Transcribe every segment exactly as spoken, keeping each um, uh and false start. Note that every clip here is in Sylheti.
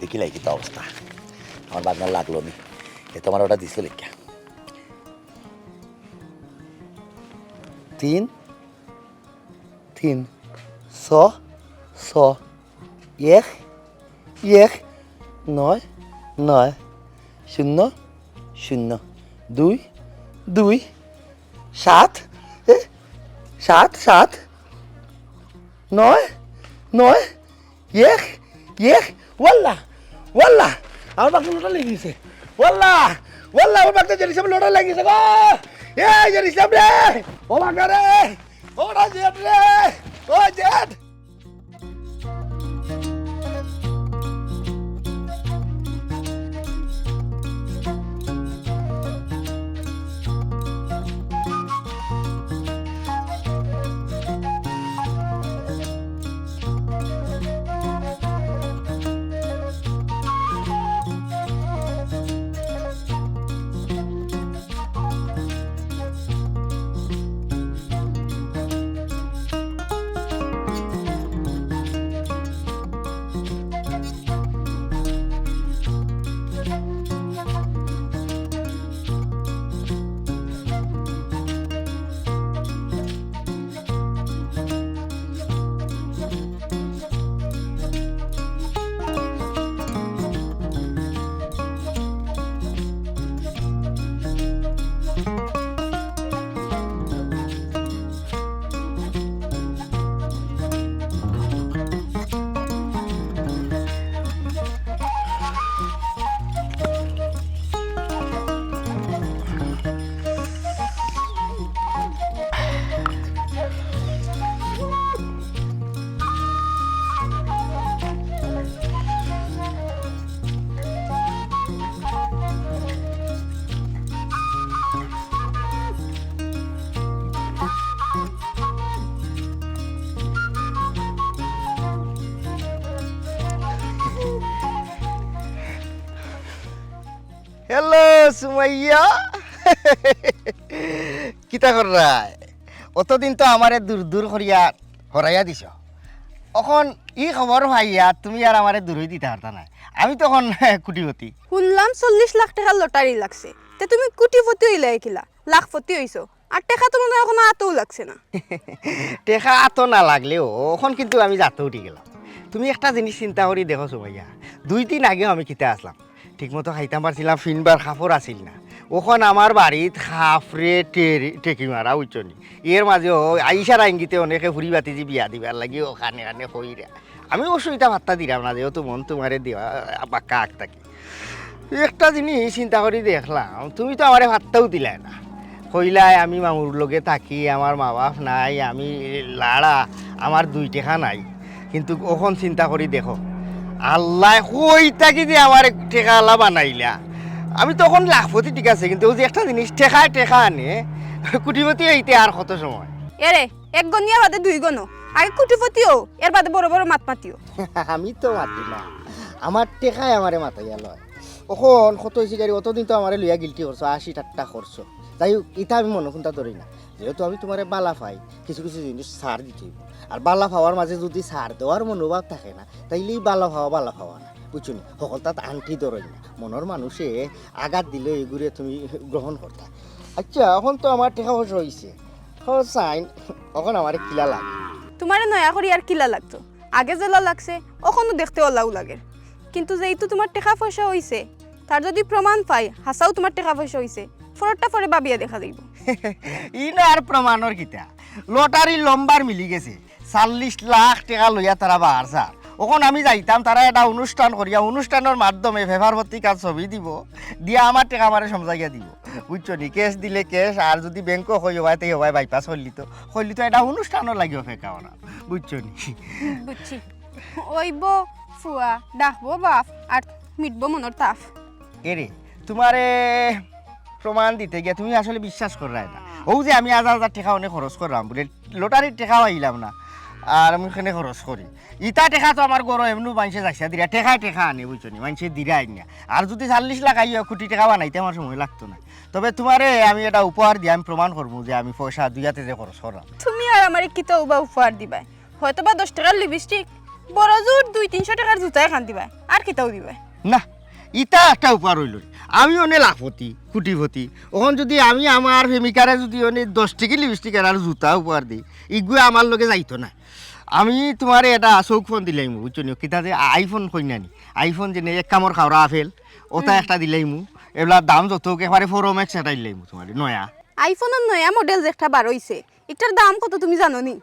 দেখিলাই কিতা অবস্থা। আমার ভাগনার লাগলো নি। এ তো আমার অর্ডার দিছিল লেখা। তিন, তিন, ছ, ছ, এক, এক, নয়, নয়, শূন্য, শূন্য, দুই, দুই, সাত, এ, সাত, সাত, নয়, নয়, এক, এক, ওয়াল্লা, ওয়াল্লা, আমার বাক্কা লটারি লাগি গেছে। ওয়াল্লা, ওয়াল্লা, আমার বাক্কা জেরি সাব লটারি লাগি গেছে গো। এ জেরি সাব রে, ও বাক্কা রে, ও না জেড রে, ও জেড। হ্যালো সুমাইয়া, কিতা কররায়? অতদিন তো আমারে দূর দূর করিয়া হরাইয়া দিছো, অখন ই খবর পাইয়া তুমি আর আমারে দূরই দিতা পারতা নায়। আমি তো অখন কোটিপতি। হুনলাম চল্লিশ লাখ টেকার লটারি লাগছে, তে তুমি কোটিপতি অইলায় কিলা, লাখপতি অইছো, আর টেকা তো মনে অয় অখনো আতও লাগছে না। টেকা আতো না লাগলেও অখন কিন্তু আমি জাতো উঠি গেলাম। তুমি একটা জিনিস চিন্তা করি দেখো সুমাইয়া, দুই দিন আগেও আমি কিতা আছলাম, ঠিকমতো খাইতাম পারছিলাম, ফিনবার কাপড় আছিল না। অখন আমার বাড়িত কাপড়ে টেরি-, টেকি মারা, বুঝছো নি? এর মাঝেও আইসার ইঙ্গিতে অনেকে ফুরি বাতিজি বিয়া দিবার লাগি অখানে খানে কইরা। আমি অবশ্য ইতা পাত্তা দিরাম না, যেহেতু মন তুমারে দেওয়া বাক্কা আগ থাকি। একটা জিনিস চিন্তা করি দেখলাম, তুমি তো আমারে পাত্তাও দিলায় না। কইলায় আমি মামুর লগে থাকি, আমার মা বাপ নাই, আমি লাড়া, আমার দুই টেকা নাই। কিন্তু অখন চিন্তা করি দেখো, আল্লায় কই থাকি যে আমারে টেকাআলা বানাইলা। আমি তো অখন লাখপতি, ঠিক আছে, কিন্তু অউ যে একটা জিনিস, টেকায় টেকা আনে, কোটিপতি অইতে আর কত সময়? এরে, এক গনিয়ার বাদে দুই গনো, আগে কোটিপতি অও, এর বাদে বড় বড় মাত মাতিও। আমি তো মাতি না, আমার টেকায় আমারে মাতাইয়া লয়। অখন কত অইছে গাড়ি, অতদিন তো আমারে লইয়া গিলটি করছো, হাসি ঠাট্টা করছো। যাই হোক, ইতা আমি মনো কুন্তা ধরি না, যেহেতু আমি তুমারে বালা পাই, কিছু কিছু জিনিস ছাড় দিতে অইবো। আর বালা পাওয়ার মাঝে যুদি ছাড় দেওয়ার মনোভাব থাকে না, তাইলে ই বালা পাওয়া বালা পাওয়া না, বুঝছো নি? হকলতাত আংটি ধরইন না, মনর মানুষে আঘাত দিলে ইগুরে তুমি গ্রহণ করতা। আচ্ছা, অখন তো আমার টেকা পয়সা অইছে, অখন চাইন, অখন আমারে কিলা লাগে? তুমারে নয়া করি আর কিলা লাগতো? আগে যেলা লাগছে, অখনো দেখতে অলাউ লাগের। কিন্তু যেহেতু তুমার টেকা পয়সা অইছে, তার যুদি প্রমাণ পাই, হাছাউ তুমার টেকা পয়সা অইছে, ফররটা ফরে ভাবিয়া দেখা যাইবো। ইনো আর প্রমাণর কিতা? লটারির লম্বার মিলি গেছে, চল্লিশ লাখ টেকা লইয়া তারা বারছার। অখন আমি যাইতাম, তারা একটা অনুষ্ঠান করিয়া, অনুষ্ঠানর মাধ্যমে পেপার পত্রিকাত ছবি দিবো, দিয়া আমার টেকা আমারে সমঝাইয়া দিবো, বুঝছো নি? ক্যাশ দিলে ক্যাশ, আর যুদি ব্যাংকো কই অয়, তে অয় বাইপাস করলি তো, করলি তো, এটা অনুষ্ঠানর লাগি অপেক্ষা করা, বুঝছো নি? বুঝছি। অইবো ফুয়া, ডাকবো বাপ, আর মিটবো মনর তাপ। এরে, তুমারে প্রমাণ দিতে গিয়া তুমি আসলে বিশ্বাস কররায় না। অউ যে আমি হাজার হাজার টেকা অনে খরচ করলাম বুলে, লটারির টেকাও আইলাম না, আর আমি কেনে খরচ করি। ইতা টেকা তো আমার ঘরো এমনেউ মাইনষে যাইসা দিরা, টেকায় টেকা আনে, বুঝছো নি? মাইনষে দিরা আইনা। আর যুদি চল্লিশ লাখ আইয়া কোটি টেকা বানাইতে আমার সময় লাগতো না। তবে তুমারে আমি এটা উপহার দিয়া আমি প্রমাণ করমু যে আমি পয়সা দুই আতে যে খরচ করলাম। তুমি আর আমারে কিতা উবা উপহার দিবায়? হয়তো বা দশ টেকার লিপস্টিক, বড় জোর দুই তিনশো টেকার জুতা এখান দিবায়, আর কিতাও দিবায়? না, ইতা একটা উপার অইলো। আমি অনে লাখপতি, কোটিপতি। অখন যুদি আমি আমার প্রেমিকারে যুদি অনে দশ টেকি লিপস্টিক আর জুতা উপহার দেই, ইগুয়ে আমার লগে যাইতো না। আমি তুমারে এটা চউখ ফোন দিলাইমু, বুঝছো নি? কিতা যে iPhone কইন না নি, iPhone যেনে এক কামড় খাওরা আপেল, ওটা হুম। একটা দিলাইমু। এবলা দাম যত হোক, একবারে Pro Max একটা দিলাইমু তুমারে, নয়া। iPhone-র নয়া model যে একটা বার অইছে, ইটার দাম কত তুমি জানো নি?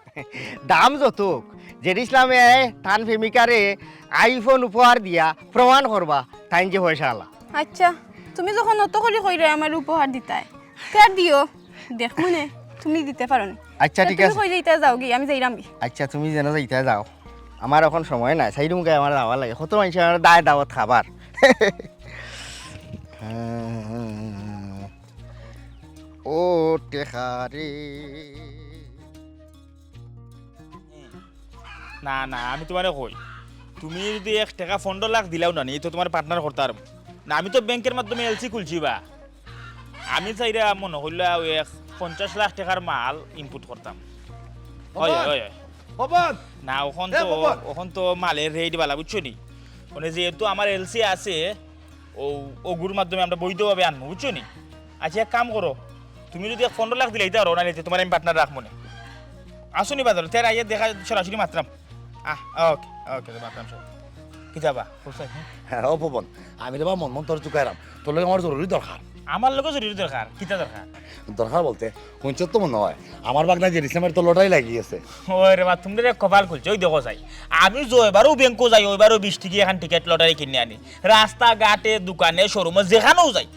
দাম যত হোক, জেড ইসলামে তান প্রেমিকারে iPhone উপহার দিয়া প্রমাণ করবা তাইন যে পয়সাআলা। আচ্ছা, তুমি যখন অত করি কইরায় আমারে উপহার দিতায়, তে আর দিও, দেখমু নে তুমি দিতে পারো নি। আচ্ছা, তে ঠিক তুমি আছে। কইলে ইতা যাওগি, আমি যাইরামগি। আচ্ছা, তুমি যেন যাইতায় যাও, আমার অখন সময় নাই, সাইডে মুখে আমার যাওয়া লাগে, কত মানষে আমার দায় দাওয়াত খাবার। ও টেকা রে। না, না, আমি তুমারে কই, তুমি যুদি এক টেকা পনরো লাখ দিলাও না নি, তো তুমার partner করতাম না। আমি তো ব্যাংকর মাধ্যমে এলসি খুলছি বা। আমি চাইরাম মনো কইলা ওই এক পঞ্চাশ লাখ টেকার মাল input করতাম। অয়, অয়, অয়, অয়। ভবন! না, অখন তো, ভবন! অখন তো মালের rate বালা, বুঝছো নি? মানে যেহেতু আমার এলসি আছে, ও, ওগুর মাধ্যমে আমরা বৈধভাবে আনমু, বুঝছো নি? আচ্ছা, এক কাম করো, তুমি যুদি এক পনরো লাখ দিলাইতায় পারো, নাইলে তুমারে আমি partner রাখমু নে। আসো নি বাজারো, তে আইয়া দেখা সরাসরি মাতরাম। আহ, ওকে, ওকে, মাতরাম সব। কিতা বা, হুসাইন, হ্যাঁ? হ্যাঁ, ও ভবন, আমি রে বা মন মন তোর চুকাইরাম, তোর লগে আমার জরুরি দরকার। আমার লগে জরুরি দরকার? কিতা দরকার? দরকার বলতে, হুনছস তো মনো অয়, আমার ভাগনা জেড ইসলামর তো লটারি লাগি গেছে। ওই রে বা, তুমরার কপাল খুলছে, ওই দেখো চাই। আমি যে ওইবারও ব্যাংকো যাই, ওইবারও বিশ টেকি এখান টিকিট লটারি কিনি আনি। রাস্তাঘাটে, দোকানে, শোরুমে, যেখানেও যাই,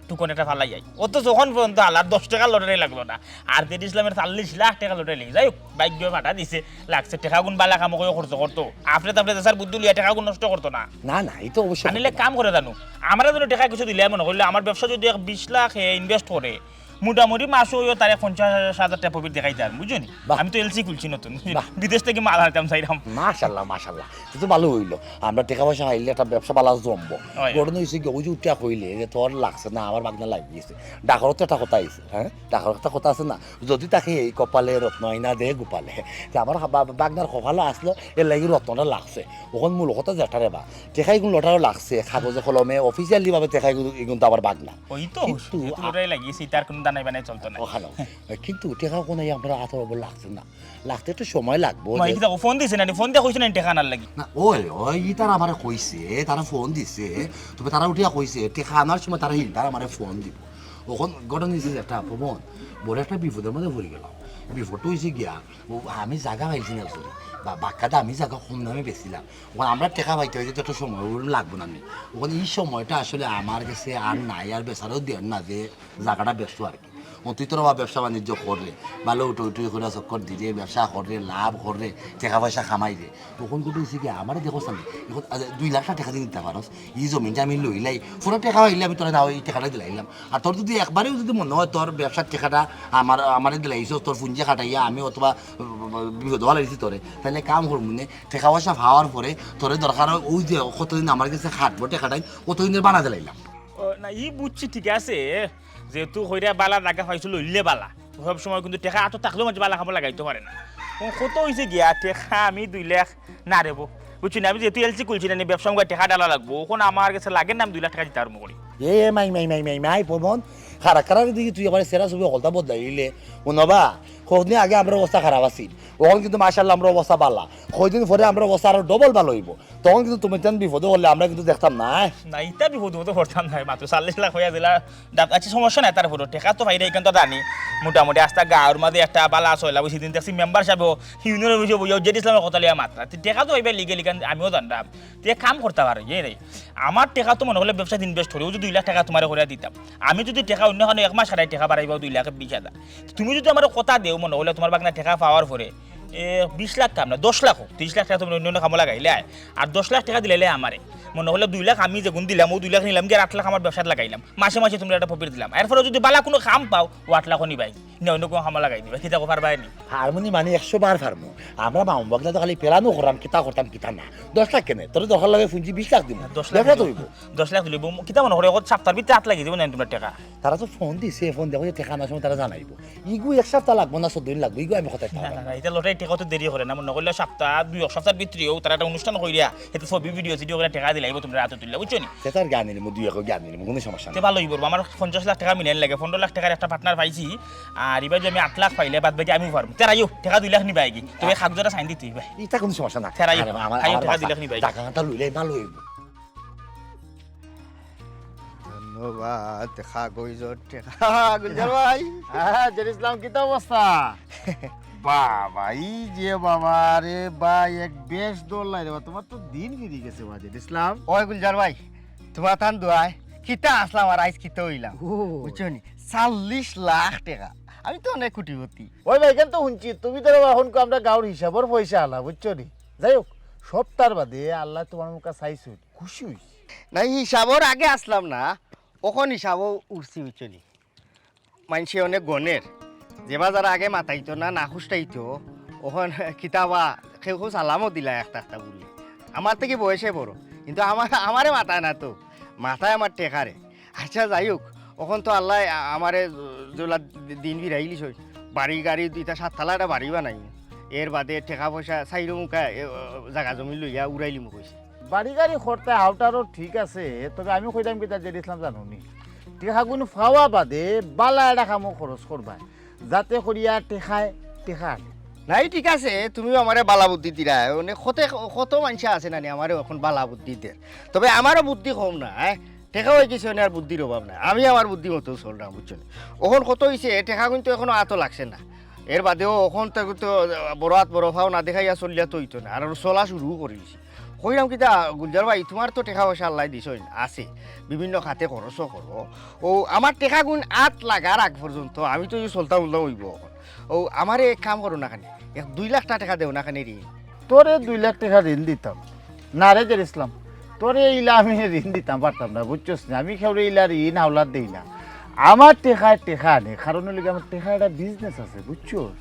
টুকন একটা ফালাই যাই। অথচ অখন পর্যন্ত আল্লার দশ টেকার লটারি লাগলো না। আর জেড ইসলামর চল্লিশ লাখ টেকার লটারি লাগি। যাই হোক, ভাগ্যে ফাটা দিছে, লাগছে। টেকাগুন বালা কামো করি খরচ করতো। আপনে তাপনে দেশার বুদ্ধি লইয়া টেকাগুন নষ্ট করতো না। না, না, এই তো অবশ্যই আনিলে করতো না। কাম করে জানো। আমরা যেন টেকা কিছু দিলে মনো করিলে আমার ব্যবসা যুদি এক বিশ লাখ হে invest করে, মোটামুটি মাসো অইও তারে পঞ্চাশ হাজার টেকা profit দেখাইতাম, বুঝছো নি? বাহ। আমি তো এলসি খুলছি নতুন। বাহ। বিদেশ থাকি মাল আনতাম চাইরাম। মাশাআল্লাহ, মাশাআল্লাহ। তে তো ভালা অইলো। আমরা টেকা পয়সা আইলে একটা ব্যবসা ভালা জমবো। অয়। ঘটনা অইছে কি, ওই যে উঠিয়া কইলে যে তোর লাগছে না, আমার ভাগনা লাগি গেছে। ডাকঘরো তো একটা কথা আছে, হ্যাঁ? ডাকঘরো একটা কথা আছে না? যদি থাকে এই কপালে রত্ন আয়না দে গোপালে। তে আমার বা-, বা-, ভাগনার কপালো আসলো, এর লাগি রত্নটা লাগছে। অখন মূল কথা যেটা রে বা, টেকা ইগুন লটারিও লাগছে, কাগজে কলমে, officially ভাবে টেকা ইগুন, ইগুন তো আমার ভাগনা। ওই তো, কিন্তু যেহেতু আ- লটারি লাগিয়েছে, তার কোনো দানাই বানাই চলতো না। ওখানে। কিন্তু টেকা কোনো এই আপনার আতর ওপর লাগছে না। লাগতে একটু সময় লাগবো। ভাই, যে কি দেখো, ফোন দিছে না, ফোন দিয়া কইছে না, টেকা আনার লাগি। না, ওই, ওই, ই তারা আমারে কইছে, তারা ফোন দিছে, তবে তারা উঠিয়া কইছে, টেকা আনার সময় তারা হিল, তারা আমারে ফোন দিব। অখন ঘটনা হইছে যে একটা ভবন, বড় একটা বিপদের মধ্যে পড়ি গেলাম। বিপদটা হইছে গিয়া, ও আমি জাগা পাইছি না চুরি, বা বাক্কাতে আমি জাগা কম দামে বেচছিলাম। অখন আমরা টেকা পাইতে হইতে তো একটা সময় ওরকম লাগবো না নি। অখন এই সময়টা আসলে আমার গেছে আর নাই, আর বেচারও দেন না যে জাগাটা বেচতো আর কি। অখন তুই তোর বাবা ব্যবসা বাণিজ্য কররে, ভালো উঠে উঠে করে চক্কর দিরে, ব্যবসা কররে, লাভ কররে, টেকা পয়সা কামাইরে। অখন ঘটনা হইছে কি, আমারে দেখো সামনে, অখন, আ, দুই লাখ টেকা দিয়ে দিতে পারস, ই জমিনটা আমি লইলাই, পুরা টেকা পাইলে আমি তোরা না ওই টেকাটা দিলাইলাম। আর তোর যদি একবারেও যদি মনে হয় তোর ব্যবসার টেকাটা আমার, আমারে দিলাইছস, তোর পুঞ্জি খাটাইয়া আমি অথবা, আ, আ, বিপদ হওয়া লাগছি তোরে, তাহলে কাম করমু নে, টেকা পয়সা পাওয়ার পরে তোরে দরকার হয় ওই যে কতদিন আমার গেছে খাটবো টেকাটাই, কতদিনের বানা দিলাইলাম। ও, না, ই বুঝছি, ঠিক আছে, যেহেতু কইরা বালা জাগা পাইছো, লইলে বালা। সব সময় কিন্তু টেকা আতো থাকলেও মাঝে বালা কামো লাগাইতো পারে না। অখন কত হইছে গিয়া, টেকা আমি দুই লাখ না রেবো, বুঝছি না, আমি যেহেতু এলসি খুলছি না, নি ব্যবসা আমাকে টেকা ডালা লাগবো, অখন আমার গেছে লাগে না, আমি দুই লাখ টেকা দিতে পারবো করি। এ মাই, মাই, মাই, মাই, মাই, পবন, খারা খারা দেখি তুই আবার সেরা ছবি হকলতা বদলাইলে। হুনবা, কতদিন আগে আমরার অবস্থা খারাপ আছিল, অখন কিন্তু মাশাআল্লাহ আমরার অবস্থা বালা। কয়দিন পরে আমরার অবস্থা আরো double ভালা অইবো। তখন কিন্তু তুমি তেন বিপদে পড়লে আমরা কিন্তু দেখতাম না, হ্যাঁ? না, ইতা বিপদ তো পড়তাম না, মাত্র চল্লিশ লাখ হইয়া দিলা। ডাক-, আচ্ছা, সমস্যা নাই, তারপরে টেকা তো পাইরায়, ইখান তো জানি। মোটামুটি আস্তা গাঁওর মাঝে একটা বালা চইলা বইছি, দিন দেখছি মেম্বার সাহেব ইউনিয়ন অফিসে বইয়া জেড ইসলামর কথা লইয়া মাতরা। তে টেকা তো পাইবা লিগে লিখান আমিও জানতাম। তে কাম করতা পারো, ইয়ে রে। আমার টেকা তো মনে করলে ব্যবসাত invest করি, ওই যে দুই লাখ টেকা তুমারে করিয়া দিতাম। আমি যদি টেকা অন্য খানো এক মাস খাটাই টেকা বাড়াইবা দুই লাখে বিশ হাজার। তুমি যদি আমারে কথা দেও মনে করলে তুমার ভাগনা টেকা পাওয়ার পরে এ, বিশ লাখ কাম না, দশ লাখ হোক, ত্রিশ লাখ টেকা তুমি অন্য অন্য কামো লাগাইলায়, আর দশ লাখ টেকা দিলাইলায় আমারে। মনে করলে দুই লাখ আমি যেগুন দিলাম, অউ দুই লাখ নিলাম গিয়া আট লাখ আমার ব্যবসাত লাগাইলাম, মাসে মাসে তুমরারে একটা profit দিলাম। এরপরে যদি বালা কুনু কাম পাও, অউ আট লাখও নিবায়। না, অন্য কুনু কামো লাগাই দিবা, কিতা কও, পারবায় নি? পারমু নি মানে একশো বার পারমু। আমরা মামু বাগলা তো খালি plan-ও করাম, কিতা করতাম, কিতা না। দশ লাখ কেনে? তোর দরকার লাগে পুঞ্জি বিশ লাখ দিমু। দশ লাখ ব্যবসা তো দিলে অইবো। দশ লাখ দিলে বউ, কিতা মনো করো, অখন সাপ্তার ভিতরে আত লাগি যাইবো না তুমরার টেকা? তারা তো ফোন দিছে, ফোন দেখো যে টেকা আনার সময় তারা জানাইবো। ইগু এক সাপ্তা লাগবো না, চোদ্দ দিন লাগবো, ইগু আমি কথা দিতাম না, পারমু না, না। ইতা লটারি টেকা তো দেরি করে না, মনো করলে সাপ্তা, দুই এক সাপ্তার ভিতরেউ তারা একটা অনুষ্ঠান করিয়া, এতে ছবি, video, video করিয়া টেকা দিলাইবো তুমরার আতো তুলিয়া, বুঝছো নি? তে তার জ্ঞান নিলাম, দুই এক জ্ঞান নিলাম, কুনু সমস্যা নাই। তে ভালা অইবো, আমার পঞ্চাশ লাখ টেকা মিলাইন লাগে, পনরো লাখ টেকার একটা partner পাইছি, আর ইবার যে আমি আট লাখ পাইলে বাদ বাকি আমিও পারমু। তে রাইও, টেকা দুই লাখ নিবায়গি, তবে কাগজটা sign দিতে অইবো। ইতা কুনু সমস্যা না। তে রাইও, আরে, আমার, আইও, আমার টেকা বাসা, দুই লাখ নিবায়গি। টেকা দুই লাখ ভালা অইবো। ধন্যবাদ, কাগজর টেকা। গুলজার ভাই। হ্যাঁ, জের ইসলাম, কিতা অবস্থা? বাবা, এই যে বাবা রে ভাই, এক বেশ দৌড় লাই রে বা, তুমার তো দিন ফিরি গেছে বা, জের ইসলাম। ওই গুলজার ভাই, তুমার তান দোয়ায় কিতা আছলাম আর আইজ কিতা অইলাম, ও। বুঝছো নি? চল্লিশ লাখ টেকা। আমি তো অনেক কোটিপতি। ওই ভাই, কেন তো হুনছি, তুমি তো অখন কো আমরা গাঁওর হিসাবর পয়সা আলা, বুঝছো নি? যাই হোক, সপ্তার বাদে আল্লায় তুমার মুখা চাইছইন, খুশি অইছি। না, হিসাবর আগে আছলাম না, অখন হিসাবো উঠছি, বুঝছো নি? মানষে অনেক গণের, যেবা যারা আগে মাতাইতো না, না খুশটাইতো, অখন কিতাবা কেউ কেউ সালামও দিলা একটা একটা বুলি। আমার থাকি বয়সে বড়, কিন্তু আমার, আমারে মাতায় না তো, মাতায় আমার টেকারে। আচ্ছা, যাই হোক, অখন তো আল্লায় আ-, আমারে যেলা দিন ফিরাইলিছইন, বাড়ি গাড়ি দুইটা সাততলা একটা বাড়ি বানাইমু, এর বাদে টেকা পয়সা চাইরো মুখা, এ, জাগা জমি লইয়া উড়াইলিমু কইছি। বাড়ি গাড়ি করতে হাউটারও ঠিক আছে, তবে আমি কইতাম কিতা জের ইসলাম জানো নি, টেকাগুন পাওয়া বাদে বালা একটা কামো খরচ করবায়, যাতে করিয়া টেকায় টেকা আনে। নাই, ঠিক আছে, তুমিও আমারে বালা বুদ্ধি দিরায়, অনেক কত, কত মানষে আছে না নি আমারে অখন বালা বুদ্ধি দের, তবে আমারও বুদ্ধি কম না, হ্যাঁ? টেকা অইগেছে অনে আর বুদ্ধির অভাব নাই, আমি আমার বুদ্ধি মতো চলরাম, বুঝছো নি? অখন কত অইছে, টেকাগুন তো অখনো আতো লাগছে না, এর বাদেও অখন তো, তো বড় আত বড় পাও না দেখাইয়া চললিয়া তো অইতো না, আর চলা শুরু করিলিছি। কইরাম কিতা, গুলজার ভাই, তুমার তো টেকা পয়সা আল্লায় দিছইন, আছে, বিভিন্ন খাতে খরচও করো। ও, আমার টেকাগুন আত লাগার আগ পর্যন্ত আমি তো অউ চলতাম উলতাম অইবো অখন। ও, আমারে এক কাম করো না কেনে, এক দুই লাখ টা টেকা দেও না কেনে ঋণ। তোরে দুই লাখ টেকা ঋণ দিতাম? না রে জের ইসলাম, তোরে ইলা আমি ঋণ দিতাম পারতাম না, বুঝছস নি? আমি কেউরে ইলা ঋণ হাওলাত দেই না। আমার টেকায় টেকা আনে, কারণ অইলো গি আমার টেকার একটা business আছে, বুঝছস?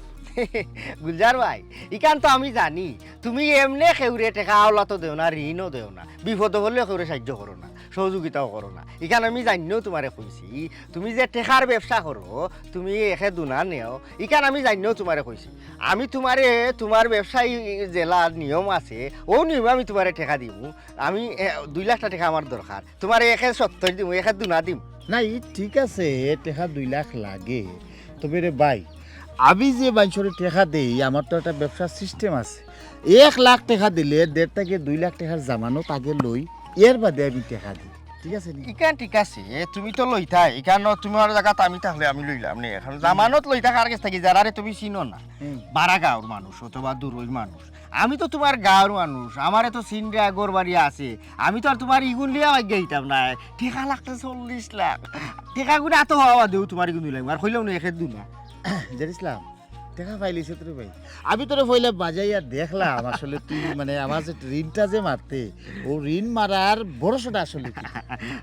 গুলজার ভাই, ইখান তো আমি জানি, তুমি এমনে কেউরে টেকা হাওলাতও দেও না, ঋণও দেও না, বিপদো পড়লে কেউরে সাহায্য করো না, সহযোগিতাও করো না। ইখান আমি জানিও তুমারে কইছি, তুমি যে টেকার ব্যবসা করো, তুমি একে দুনা নেও, ইখান আমি জানিও তুমারে কইছি। আমি তুমারে, তুমার ব্যবসায়ী যেলা নিয়ম আছে, অউ নিয়মে আমি তুমারে টেকা দিমু। আমি, এ, দুই লাখ টা টেকা আমার দরকার, তুমারে একে সত্তর দিমু, একে দুনা দিমু। না, ই ঠিক আছে, টেকা দুই লাখ লাগে। তবে রে ভাই, আমি যে মানষরে টেকা দেই, আমার তো একটা ব্যবসার system আছে। এক লাখ টেকা দিলে দেড় থাকি দুই লাখ টেকার জামানত আগে লই, এর বাদে আমি টেকা দিই। ঠিক আছে নি? ইখান ঠিক আছে, এ, তুমি তো লইতায়, ইখান তুমার জাগাত আমি থাকলে আমি লইলাম নে। অখন জামানত লইতা কার গেছ থাকি, যারারে তুমি চিনো না, হুম। বারা গাঁওর মানুষ অথবা দূরইর মানুষ। আমি তো তুমার গাঁওর মানুষ, আমারে তো চিনরায়, ঘর বাড়ি আছে। আমি তো আর তুমার ইগুন লইয়া মাগি আইতাম না। টেকা লাগতে চল্লিশ লাখ। টেকাগুন আতো পাওয়া বাদেউ তুমার ইগুন লইলাম। আর কইলাম না একে দুনা। জের ইসলাম, টেকা পাইলিছে তো রে ভাই। আমি তোরে পয়লা বাজাইয়া দেখলাম আসলে তুই মানে আমার যে ঋণটা যে মারতে, অউ ঋণ মারার ভরসাটা আসলে কি?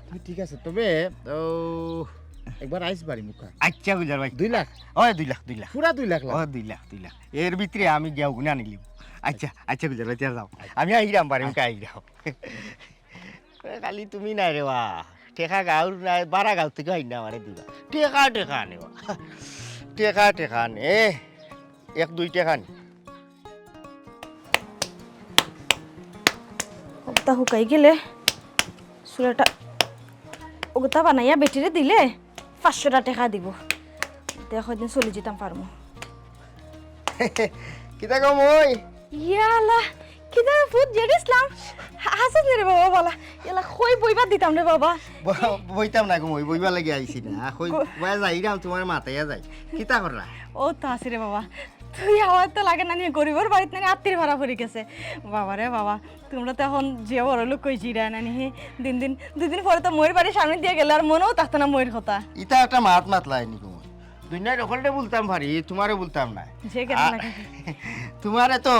তুই ঠিক আছে, তবে, ও, একবার আইস বাড়ি মুখা। আচ্ছা, গুলজার ভাই। দুই লাখ? ওই দুই লাখ, দুই লাখ। পুরা দুই লাখ লাখ? ওই দুই লাখ, দুই লাখ। এর ভিতরে আমি গিয়া অগুন আনিলিমু। আচ্ছা, আচ্ছা, গুলজার ভাই, তে যাও। আমি আইরাম বাড়ি মুখা, আইরাম। এ, খালি তুমি নায় রে বা। টেকা গাঁওর নায়, বারা গাঁও থাকি আইন্না আমারে দিবা। টেকা, টেকা আনে বা। টেকা, টেকা আনে। এ, এক দুই টেকা আনে। অগতা হুকাই গেলে চুলাটা অগতা বানাইয়া বেটিরে দিলে পাঁচশো টা টেকা দিবো। তে কয়দিন চলি যিতাম পারমু। কিতা কম ওই? ইয়া আল্লাহ, কিতা রে পুত, জের ইসলাম? হা-, হাছস নি রে বাবা, বালা। ইয়ালা, কই বইবার দিতাম রে বাবা। ব-, বইতাম না গো মই, বইবার লাগি আইছি না। কই, কই- বয়া যাইরাম, তুমারে মাতাইয়া যাই। কিতা কররা? অউ তো আছি রে বাবা। তুই আমার তো লাগে না নি, গরিবর বাড়িত না নি আত্তির ভাড়া পড়ি গেছে। বাবা রে বাবা, তুমরা তো অখন যে বড় লোক কইছি রে না নি, হে, দিন দিন, দুই দিন পরে তো মইর বাড়ির সামনে দিয়া গেলে আর মনেও থাকতো না মইর কথা। ইতা একটা মাত মাতলায় নি গো মই। দুনিয়ার হকলরে বুলতাম পারি, তুমারে বুলতাম না। যে কেন আ, লাগে? তুমারে তো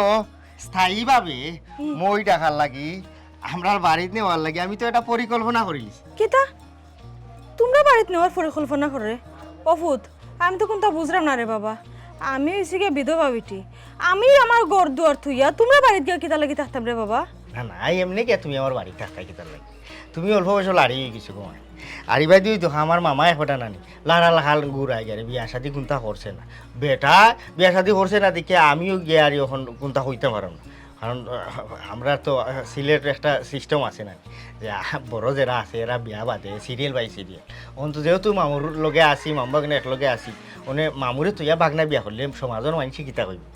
স্থায়ীভাবে হুম। মই ডাকার লাগি, আমরার বাড়িত নেওয়ার লাগি আমি তো একটা পরিকল্পনা করিলিছি। কিতা? তুমরা বাড়িত নেওয়ার পরিকল্পনা কররে? ও পুত, আমি তো কুনতা বুঝরাম না রে বাবা। আমি অইছি গিয়া বিধবা বেটি। আমি আমার ঘর দুয়ার থইয়া তুমরার বাড়িত গিয়া কিতার লাগি থাকতাম রে বাবা? না, না, এই এমনে গিয়া তুমি আমার বাড়িত থাকতায় কিতার লাগি? তুমি অল্প বয়সো লাড়ি অইগেছো গো মাই। আর ইবায়দি অউ দেখো আমার মামায় এক বেটা নানি, লাড়া লাখাল ঘুরাই গেলে বিয়া শাদি কুনতা করছে না। বেটা বিয়া শাদি করছে না দেখিয়া আমিও গিয়া আর অখন কুনতা কইতাম পাররাম না। কারণ, আহ, আমরার তো, আহ, সিলেট একটা system আছে না, যে, আহ, বড় যেরা আছে, এরা বিয়া বাদে serial by serial। অখন তো যেহেতু মামুর লগে আছি, মামু বাগনা একলগে আছি, মানে মামুরে থইয়া বাগনা বিয়া করলে সমাজর মানষে কিতা কইবো?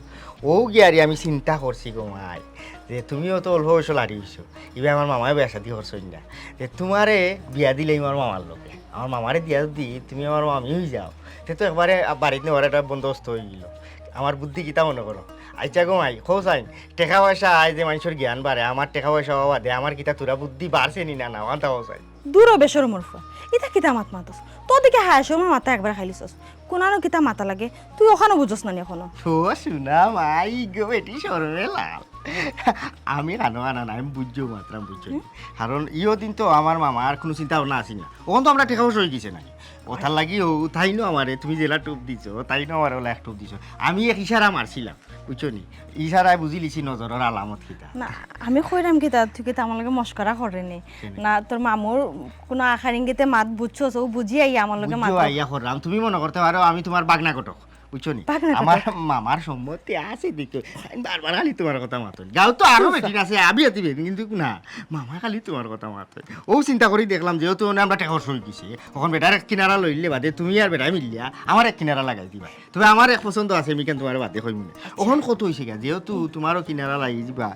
অউ গিয়ারি আমি চিন্তা করছি গো মাই, যে তুমিও তো অল্প বয়সো লাড়ি অইছো, ইবায় আমার মামায় বিয়া শাদি করছইন না, যে তুমারে বিয়া দিলে আমার মামার লগে, আমার মামারে দিয়া যুদি তুমি আমার মামি অইযাও, তে তো একবারে বাড়িত নেওয়ার একটা বন্দোবস্ত অইগেলো। আমার বুদ্ধি কিতা মনো করো? আইচ্ছা গো মাই, কও চাইন, টেকা পয়সা আয় যে মানষর জ্ঞান বাড়ে, আমার টেকা পয়সা অওয়া বাদে আমার কিতা থুড়া বুদ্ধি বাড়ছে নি না, না, অখানতা কও চাইন। দুরো বেশরমর ফুয়া, ইতা কিতা মাত মাতস? তোর দেখি হায়া শরমে মাথা একবারে খাইলিছস। কুনানো কিতা মাতা লাগে, তুই অখানও বুঝস না নি অখনো? ও সোনা মাই গো, বেটি শরমে লাল। আমি কানো আনা না, আমি বুঝিও মাতরাম, বুঝছো নি? কারণ ইও দিন তো আমার মামার কুনু চিন্তা ভাবনা আছিল না, অখন তো আমরার টেকা পয়সা অইগেছে না। অতার লাগি অউ তাইনও আমারে, তুমি যেলা টুপ দিছো, তাইনও আমারে অলা এক টুপ দিছো। আমি এক ইশারা মারছিলাম, বুঝছো নি? ইশারায় বুঝিলিছি নজরর আলামত কিতা। না, আমি কইরাম কিতা, তুই কিতা আমার লগে মস্করা কররে নি? কেনে? না, তোর মামুর কুনু আকার ইঙ্গিতে মাত বুঝছস, অউ বুঝিয়া আইয়া আমার লগে মাত। বুঝিয়া আইয়া কররাম, তুমি মনো করতে পারো আমি তুমার বাগনা ঘটক, বুঝছো নি? বাগনা ঘটক। আমার মামার সম্মতি আছে দেখিয়া আমি বারবার খালি তুমার কথা মাতইন। গাঁওত তো আরো বেটিন আছে, আবি আতি বেটিন, কিন্তু না, মামায় খালি তুমার কথা মাতইন। অউ চিন্তা করি দেখলাম, যেহেতু মানে আমরার টেকা পয়সা অইগেছে, অখন বেটার এক কিনারা লইলে বাদে তুমি আর বেটায় মিলিয়া আমার এক কিনারা লাগাই দিবায়। তবে আমার এক পছন্দ আছে, আমি কেন তুমারে বাদে কইমু নে। আচ্ছা। অখন কত অইছে গিয়া, যেহেতু তুমারও কিনারা লাগি দিবা,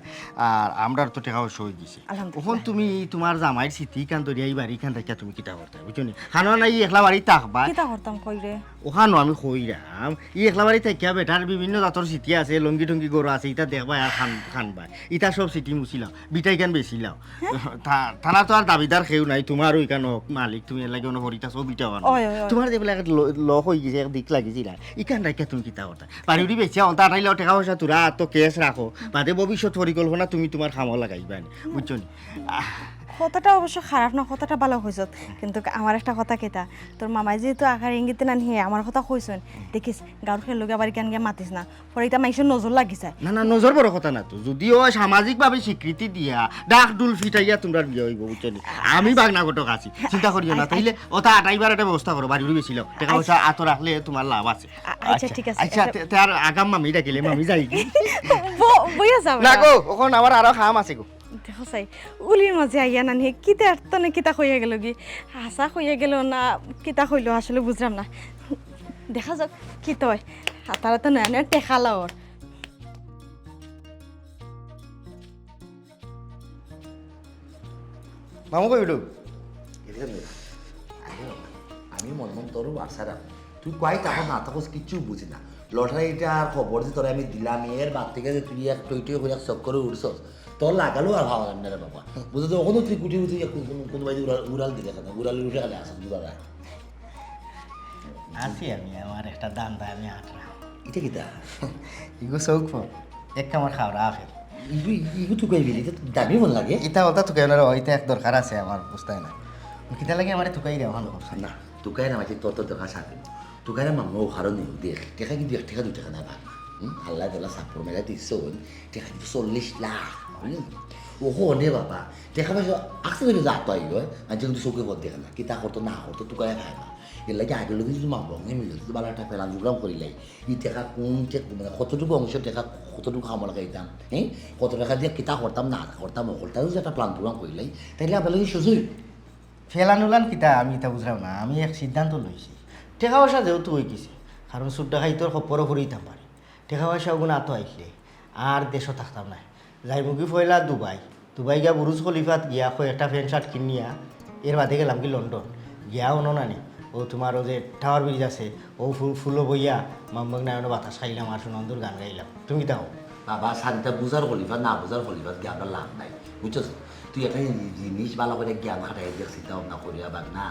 আর আমরার তো টেকা পয়সা অইগেছে। আলহামদুলিল্লাহ। অখন তুমি তুমার জামাইর স্মৃতি ইখান ধরিয়া ই বাড়ি ইখান রাখিয়া তুমি কিতা করতায়, বুঝছো নি? কারণ ই একলা বাড়িত থাকবায়। কিতা করতাম কইরে? অখানও আমি কইরাম, ই একলা বাড়িত থাকিয়া বেটার বিভিন্ন জাতর স্মৃতি আছে, লুঙ্গি টুঙ্গি ঘরো আছে, ইতা দেখবায় আর কান-, কানবায়। ইতা সব স্মৃতি মুছিলাও, ভিটা ইখান বেচিলাও। তা-, তারা তো আর দাবিদার কেউ নাই, তুমারও ইখান হক মালিক, তুমি এরলাগি অনো করিতাছো ভিটা অনো। অয়, অয়, অয়। তুমার যে বেলা এক ল-, লক অইগেছে, এক দিক লাগিছিল না, ইখান রাখিয়া তুমি কিতা করতায়? বাড়ি উড়ি বেচিয়া অন্তা আটাইলাও, টেকা পয়সা থুড়া আতো cash রাখো, বাদে ভবিষ্যৎ পরিকল্পনা তুমি তুমার কামো লাগাইবায় নি, বুঝছো নি? আহ। কথাটা অবশ্য খারাপ না, কথাটা ভালা কইছস, কিন্তু আমার একটা কথা কিতা, তোর মামায় যেহেতু আকার ইঙ্গিতে নানি আমার কথা কইছইন, দেখিস, গাঁওর কেউর লগে আবার ইখান গিয়া মাতিস না। পরে ইতা মানষর নজর লাগি যায়। না, না, নজর বড় কথা না তো। যুদি অয় সামাজিকভাবে স্বীকৃতি দিয়া, ঢাক ঢুল ফিটাইয়া তুমরার বিয়া অইবো, বুঝছো নি? আমি বাগনা ঘটক আছি, চিন্তা করিও না। আচ্ছা, তাইলে অতা আটাইবার একটা ব্যবস্থা করো, বাড়ি উড়ি বেচিলাও। টেকা পয়সা আতো রাখলে তুমার লাভ আছে। আ-, আচ্ছা, আচ্ছা, ঠিক আছে। আচ্ছা, তে, তে আর আগাম মামি ডাকিলে, মামি যাই কি? ব-, বইয়া যাও না না। গো, অখন আমার আরো কাম আছে গো। দেখো চাই, উলির মাঝে আইয়া নানি কিতা এর তনে কিতা কইয়া গেলোগি? হাছা কইয়া গেলো না কিতা কইলো, আসলে বুঝরাম না। দেখা যাউক কিতা অয়। হাতারা তো নয়া নয়া টেকা লাওর। মামু কই বেটু? এদিকে নে। আরে বাবা, আমি মনে মনে তোর বাসারা। তুই কই থাকস না থাকস কিচ্ছু বুঝি না। লটারিটার খবর যে তোরে আমি দিলাম, এর বাদ থাকি যে তুই এক টই টই করি এক চক্করে উঠছস, তোর লাগালও আর ভাবা যায় না রে বাবা। বুঝছস, অখনো তুই কুটি কুটি কোন, কোন, কোন বাড়ি উড়াল, উড়াল দিলে কেনে? উড়াল উঠে গেলে আসে, বুঝা যায়। আছি আমি, আমার একটা ধান্দা আমি আটরাম। ইটা কিতা? ইগু চউখ ফল, এক কামড় খাওরা আপেল। ইগু, ইগু তুকাই বিলি, ইটা দামি মন লাগে। ইটা অতা তুকাই না রে, ইটা এক দরকার আছে আমার, বুঝতায় না। কিতা লাগি আমারে তুকাই দেও, ভালো কথা। না, তুকাই না, মাঝে তোর তো দরকার সাথে। তুকাই না মামলা ও কারণে দেখ, টেকা কিন্তু এক টেকা দুই টেকা না ভাগ। হুম? আল্লাহ তাআলা সাপোর্ট মেলা দিছে, টেকা কিন্তু চল্লিশ লাখ। হুম? ওহো নে বাবা, টেকা পয়সা আসতে ধরে যা তো আইলো, আর যে কিন্তু চোখে পথ দেখে না, কিতা করতো না করতো, তুকাই খায় না। এর লাগি আগের লগে যদি মামলা নিয়ে মিলে, যদি ভালো একটা প্ল্যান প্রোগ্রাম করিলাই, ই টেকা কোন চে-, মানে, কতটুকু অংশ টেকা কতটুকু কামো লাগাইতাম, হ্যাঁ? কত টেকা দিয়া কিতা করতাম, না করতাম, অকলতা যদি একটা প্ল্যান প্রোগ্রাম করিলাই, তাইলে আমরা লাগি সুযোগ। ফেলান উলান কিতা, আমি ইতা বুঝরাম না। আমি এক সিদ্ধান্ত লইছি, টেকা পয়সা যেহেতু অইগেছে, কারণ চুর ডাকাইতর খপ্পরও পড়িতাম পারি, টেকা পয়সা অগুন আতো আইলে আর দেশো থাকতাম নায়। যাইমুগি পয়লা দুবাই, দুবাই গিয়া বুরুজ খলিফাত গিয়া কয়েকটা প্যান্ট শার্ট কিনিয়া, এর বাদে গেলামগি লন্ডন। গিয়া অনো নানি, ও তুমার ও যে টাওয়ার ব্রিজ আছে, ও ফু-, ফুলো বইয়া মামবাগ নায়নো বাতাস খাইলাম আর সুনন্দর গান গাইলাম। তুমি কিতা কও? বাবা, সান্তা বুঝার খলিফা, না বুঝার খলিফা গিয়া আমরা লাভ নাই, বুঝছস? তুই একটা জি-, জিনিস ভালো করে জ্ঞান খাটাই দেখ, চিন্তা ভাবনা করিয়া বাদ না।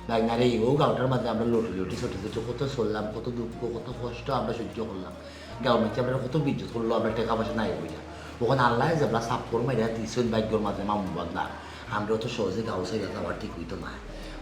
বাদ না রে, ও গাঁওটার মাঝে আমরা লটি লটি ছোট ছোট কত চললাম, কত দুঃখ, কত কষ্ট আমরা সহ্য করলাম। গাঁওর মাঝে আমরা কত বিদ্যুৎ করলো, আমরা টেকা পয়সা নাই বুঝা। অখন আল্লায় যেবলা সাপ কর মাইরা দিছইন ভাগ্যর মাঝে মামু বাগনা। আমরা অত সহজে গাঁও ছাড়িয়া যাওয়া ঠিক অইতো না।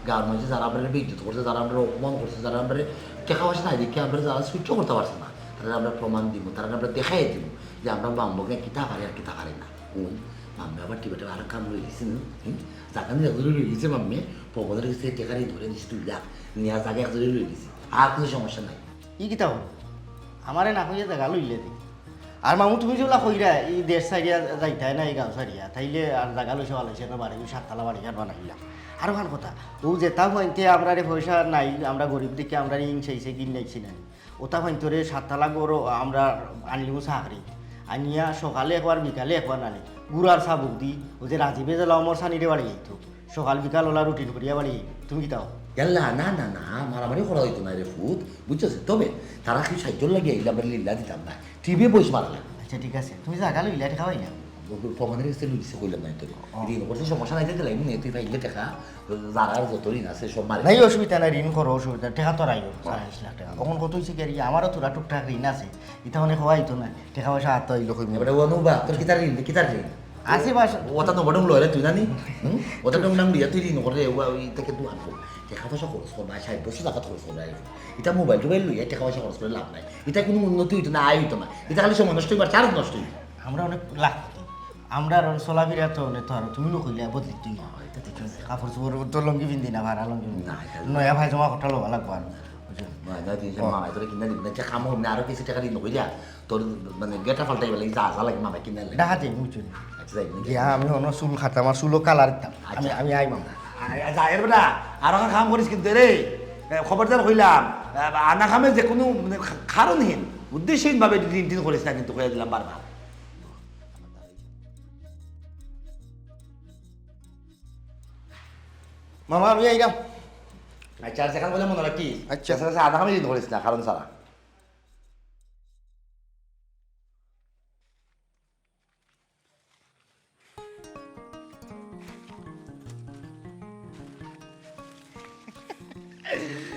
গাঁওর মাঝে যারা আমরারে বেইজ্জত করছে, যারা আমরারে অপমান করছে, যারা আমরারে টেকা পয়সা নাই দেখে আমরারে যারা সহ্য করতে পারছে না, তারারে আমরা প্রমাণ দিমু, তারারে আমরা দেখাই দিমু যে আমরা বামবকে কিতা পারি আর কিতা পারি না। হুম, মাম্মে আবার টিবেটে আরো কাম লই গেছে, হুম? জাগা নিয়ে একজনে লই গেছে মাম্মে, প্রমোদের কাছে টেকা ঋণ করে দিছে দুই লাখ, নিয়ে জাগা একজনে লই গেছে, আর কোনো সমস্যা নাই। ই কিতা হলো? আমারে না কইয়া জাগা লইলে দি। আর মামু, তুমি যেগুলা কইরা, ই দেশ ছাড়িয়া যাইতায় না, ই গাঁও ছাড়িয়া, তাইলে আর জাগা লইছে ভালা অইছে না, বাড়ি, ওই সাততলা বাড়ি ঘর বানাইলা। আর ওখান কথা, ও যে তা হইতে আমরারে পয়সা নাই, আমরা গরিব দেখে আমরারে ইং চাইছে, কিন নাইছি না। ওটা ফাইন তোরে সাততলা গরো আমরা আনলিমু চাকরি। আনিয়া সকালে একবার, বিকালে একবার নানি। গুড়ার সাবুক দি, ও যে রাজীবে যে লমর সানিরে বাড়ি যাইতো। সকাল বিকাল ওলা রুটিন করিয়া বাড়ি। তুমি কিতা? ইয়াল্লা, না, না, না, মারামারি করা হইতো না রে ফুত, বুঝছস? তবে তারা কি সাহায্য লাগে, ইলা আমরা লিল্লা দিতাম না। টিভি বইস মারলা। আচ্ছা, ঠিক আছে। তুমি জাগা লইলা, টেকা পাইলা? প্রমাণের কাছে লুইছে কইলাম না তোরে। ও। ঋণ করতে সমস্যা নাই, দিতে লাগবে না, তুই পাইলে টেকা। যারার যত ঋণ আছে সব মারে। নাই, অসুবিধা নাই, ঋণ করো, অসুবিধা নাই। টেকা তো রাইও, সাড়ে আট লাখ টেকা। এখন কত হইছে কি আর কি, আমারও তোরা টুকটাক ঋণ আছে। ইতা মানে হওয়া হইতো না। টেকা পয়সা হাত তো আইলো কইবো। এবারে অনুবা, তোর কিতার ঋণ, কিতার ঋণ? আছে বাস। ওটা তো বড় লইলে তুই জানি? হুম? ওটা তো নাম দিয়া তুই ঋণ করে, ও, ওই থেকে তুই আনবো। টেকা পয়সা খরচ করবা, ষাট বছর টাকা খরচ করবা। ইতা মোবাইল টোবাইল লইয়া টেকা পয়সা খরচ করে লাভ নাই। ইতা কোনো উন্নতি হইতো না, আয় হইতো না। ইতা খালি সময় নষ্ট হইবার, চার্জ নষ্ট হইতো। আমরা অনেক লাখ, আমরা আর চলাফেরা তো অনেক তো আর তুমি নো কইলে বদলি তুই। হ্যাঁ, এটা ঠিক আছে। কাপড় চোপড় তো লুঙ্গি পিন্দি না, ভাড়া লুঙ্গি পিন্দি না। না, এটা নয়া পায়জামা কটা লওয়া লাগবো আর। বুঝছো? না, না, তুই যে ও। মামায় তোরে কিনা দিবি না, যে কাম হবে না, আরো কিছু টাকা ঋণ কইরা, তোর মানে গেটা পাল্টাইবার লাগি যা যা লাগে মামায় কিনা লাগে। ডাহাতে বুঝছো? আচ্ছা, যাই, যাই। গিয়া আমি অন্য চুল কাটতাম, আমার চুলও কালার দিতাম। আমি, আচ্ছা। আমি আই মামা। আ-, আ-, যা, এর বেটা, আর এখন কাম করিস কিন্তু রে, এ, খবরদার কইলাম, আ, আনা কামে যে কোনো মানে খা-, কারণহীন, উদ্দেশ্যহীন ভাবে ঋণ টিন করিস না কিন্তু, কইয়া দিলাম বারবার। মামা, আমি আইলাম। আচ্ছা, আর যেখান বলে মনে রাখিস। আচ্ছা। আচ্ছা, আচ্ছা, আধা খামি দিন করিস না, কারণ ছাড়া।